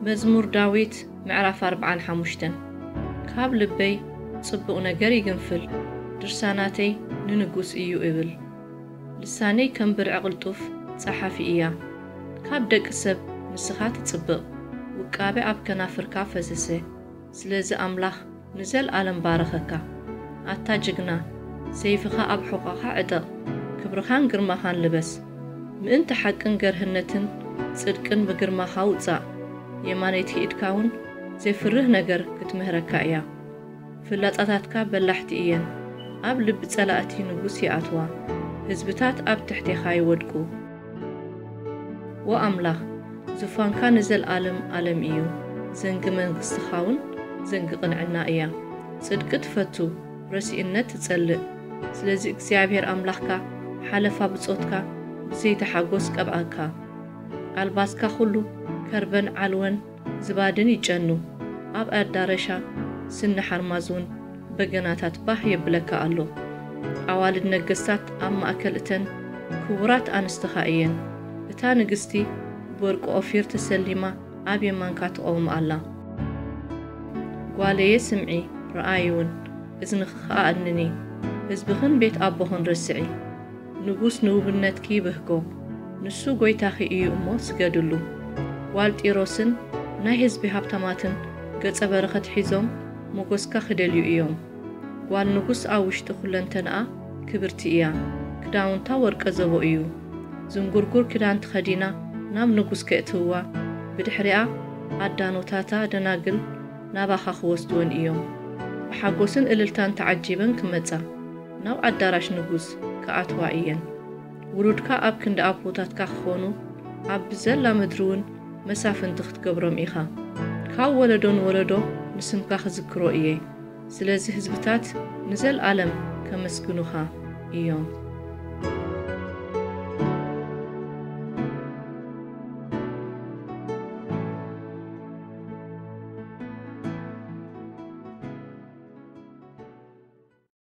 መዝሙር ዳዊት ምዕራፍ ኣርብዓን ሓሙሽተን። ካብ ልበይ ጽቡቕ ነገር ይግንፍል፣ ድርሳናተይ ንንጉስ እዩ እብል። ልሳነይ ከም ብርዒ ቅልጡፍ ጸሓፊ እያ። ካብ ደቂ ሰብ ንስኻ ትጽብቕ፣ ውቃበ ኣብ ከናፍርካ ፈሰሰ። ስለዚ ኣምላኽ ንዘልኣለም ባረኸካ። ኣታ ጅግና፣ ሰይፍኻ ኣብ ሑቐኻ ዕጠቕ፣ ክብርኻን ግርማኻን ልበስ። ምእንቲ ሓቅን ገርህነትን ጽድቅን ብግርማኻ ውጻእ። የማነይቲ ኢድካ እውን ዘይፍርህ ነገር ክትምህረካ እያ። ፍላጻታትካ በላሕቲ እየን፣ ኣብ ልቢ ጸላእቲ ንጉስ ይኣትዋ። ህዝብታት ኣብ ትሕቴኻ ይወድቁ። ዎ ኣምላኽ፣ ዙፋንካ ንዘልኣለም ኣለም እዩ። ዘንጊ መንግስትኻ እውን ዘንጊ ቅንዕና እያ። ጽድቂ ትፈቱ፣ ረሲእነት ትጸልእ። ስለዚ እግዚኣብሔር ኣምላኽካ ሓለፋ ብጾትካ ብዘይቲ ሓጎስ ቀብኣካ። ኣልባስካ ኩሉ ከርበን ዓልወን ዝባድን ይጨኑ። ኣብ ኣዳረሻ ስኒ ሓርማዝ እውን በገናታት ባህ የብለካ ኣሎ። ኣዋልድ ነገስታት ኣብ ማእከል እተን ክቡራት ኣንስትኻ እየን። እታ ንግስቲ ብወርቂ ኦፊር ተሰሊማ ኣብ የማንካ ትቖውም ኣላ። ጓለየ ስምዒ፣ ረኣይ እውን፣ እዝንኺ ኸኣ ኣድንኒ። ህዝብኽን ቤት ኣቦኽን ረስዒ። ንጉስ ንውብነትኪ ይብህጎ፣ ንሱ ጐይታኺ እዩ እሞ ስገድሉ። ጓል ጢሮስን ናይ ህዝቢ ሃብታማትን ገጸ በረኸት ሒዞም ሞገስካ ክደልዩ እዮም። ጓል ንጉስ ኣብ ውሽጢ ኩለንተንኣ ክብርቲ እያ፣ ክዳውንታ ወርቀ ዘቦ እዩ። ዝንጉርጉር ክዳን ተኸዲና ናብ ንጉስ ከእትውዋ፣ ብድሕሪኣ ኣዳኖታታ ደናግል ናባኻ ክወስድወን እዮም። ብሓጎስን እልልታን ተዓጂበን ክመጻ፣ ናብ ኣዳራሽ ንጉስ ክኣትዋ እየን። ውሉድካ ኣብ ክንዲ ኣቦታትካ ክኾኑ፣ ኣብ ብዘላ ምድሪ እውን መሳፍንቲ ክትገብሮም ኢኻ። ካብ ወለዶ ንወለዶ ንስምካ ክዝክሮ እየ። ስለዚ ህዝብታት ንዘልኣለም ከመስግኑኻ እዮም።